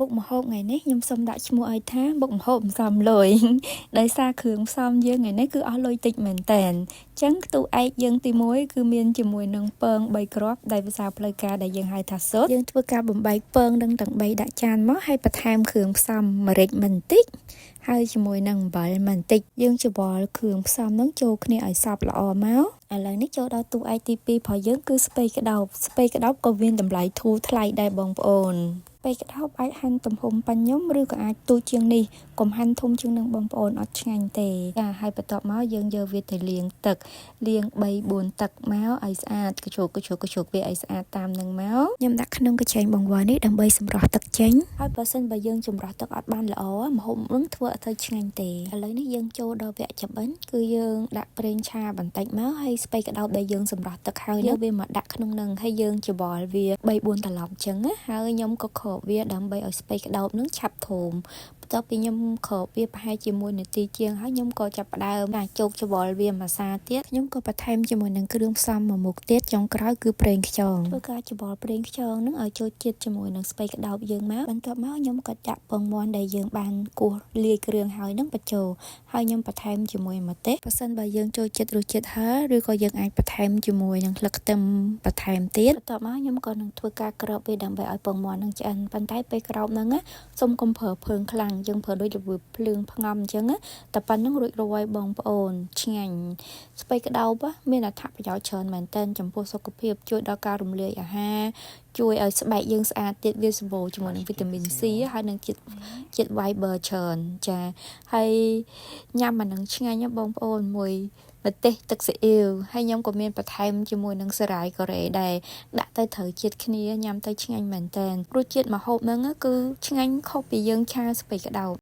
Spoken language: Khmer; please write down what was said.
មុខម្ហូបថ្ងៃនេះខ្ញុំសូមដាក់ឈ្មោះឲ្យថាមុខម្ហូបមិនសមលុយ ដោយសារគ្រឿងផ្សំយើងថ្ងៃនេះគឺអស់លុយតិចមែនតើអញ្ចឹងខ្ទូឯកយើងទី1គឺមានជាមួយនឹងពង3គ្រាប់ដែលភាសាផ្លូវការដែលយើងហៅថាស៊ុតយើងធ្វើការបំបែកពងនឹងទាំង3ដាក់ចានមកហើយបន្ថែមគ្រឿងផ្សំម្រេចបន្តិចហើយជាមួយនឹងអំបិលបន្តិចយើងច្របល់គ្រឿងផ្សំនឹងចូលគ្នាឲ្យសព្វល្អមកឥឡូវនេះចូលដល់តួឯកទី2របស់យើងគឺស្ពៃក្តោបស្ពៃក្តោបក៏មានតម្លៃធូរថ្លៃដែរបងប្អូនស្ពៃក្តោបអាចហាន់ទំហំប៉ាញខ្ញុំឬក៏អាចទូចជាងនេះកុំហាន់ធំជាងនឹងបងប្អូនអត់ឆ្ងាញ់ទេចាហើយបន្ទាប់មកយើងយកវាទៅលាងទឹកលាង3 4ទឹកមកឲ្យស្អាតកជ្រោកកជ្រោកកជ្រោកវាឲ្យស្អាតតាមនឹងមកខ្ញុំដាក់ក្នុងកញ្ឆែងបង្វិលនេះដើម្បីសម្រស់ទឹកចេញហើយបើសិនបើយើងចម្រោះទឹកអត់បានល្អម្ហូបនឹងធ្វើអត់ទៅឆ្ងាញ់ទេឥឡូវនេះយើងចូលដល់វគ្គចម្អិនគឺយើងដាក់ប្រេងឆាបន្តិចមកហើយស្ពៃក្តោបដែលយើងសម្រស់ទឹកហើយយកវាមកដាក់ក្នុងនឹងហើយយើងច្របល់វា3 4ត្រឡប់ចឹងណាហើយខ្ញុំក៏គ្របវាដើម្បីឲ្យស្ពៃក្តោបនឹងឆាប់ធំបន្ទាប់ពីខ្ញុំគ្របវាប្រហែលជា1នាទីជាងហើយខ្ញុំក៏ចាប់ផ្ដើមការជោគច្របល់វាមួយសាទៀតខ្ញុំក៏បន្ថែមជាមួយនឹងគ្រឿងផ្សំមួយមុខទៀតចុងក្រោយគឺប្រេងខ្យងធ្វើការច្របល់ប្រេងខ្យងនឹងឲ្យចូលជាតិជាមួយនឹងស្ពៃក្តោបយើងមកបន្ទាប់មកខ្ញុំក៏ចាក់ពងមាន់ដែលយើងបានគោះលាយគ្រឿងហើយនឹងបញ្ចូលហើយខ្ញុំបន្ថែមជាមួយម្ទេសបើសិនបើយើងចូលចិត្តរសជាតិហឹរឬក៏យើងអាចបន្ថែមជាមួយនឹងស្លឹកខ្ទឹមបន្ថែមទៀតបន្ទាប់មកខ្ញុំក៏នឹងធ្វើការគ្របវាដើម្បីឲ្យពងមាន់នឹងឆ្អិនប៉ុន្តែពេលគ្របហ្នឹងសូមកុំប្រើភ្លើងខ្លាំងយើងប្រើដូចរបៀបភ្លើងផ្ងំអញ្ចឹងតែប៉ុណ្្នឹងរួចរាល់បងប្អូនឆ្ងាញ់ស្ពៃក្តោបមានអត្ថប្រយោជន៍ច្រើនមែនទែនចំពោះសុខភាពជួយដល់ការរំលាយអាហារជួយឲ្យស្បែកយើងស្អាតទៀតវាសម្បូរជាមួយនឹងវីតាមីន C ហើយនឹងជាតិជាតិ fiber ច្រើនចាហើយញ៉ាំអានឹងឆ្ងាញ់ណាបងប្អូនមួយម្ទេសទឹកស៊ីអ៊ីវហើយខ្ញុំក៏មានបន្ថែមជាមួយនឹងសារាយកូរ៉េដែរដាក់ទៅត្រូវជាតិគ្នាញ៉ាំទៅឆ្ងាញ់មែនតើរសជាតិម្ហូបហ្នឹងគឺឆ្ងាញ់ខុសពីយើងឆាស្ពៃក្តោប។